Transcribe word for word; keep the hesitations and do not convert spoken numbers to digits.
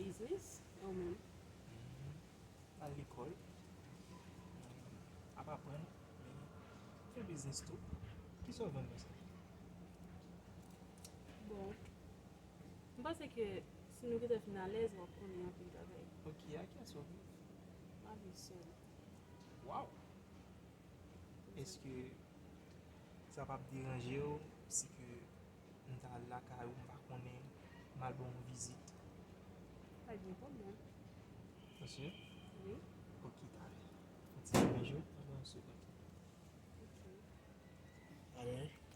Biznis, e ou menm? Al lekòl, ap aprann, men fè biznis tou. Kisa w vann konsa? Bon, m panse ke si nou gentan fin alèz, w ap konnen anpil bagay. Ok, a kiyès w ap viv? M ap viv sèl. Waw! Èske sa p ap deranje w si ke m ta al lakay ou, m pa konnen, m al ba w yon vizit? Pa gen pwoblèm. Ou si? Wi.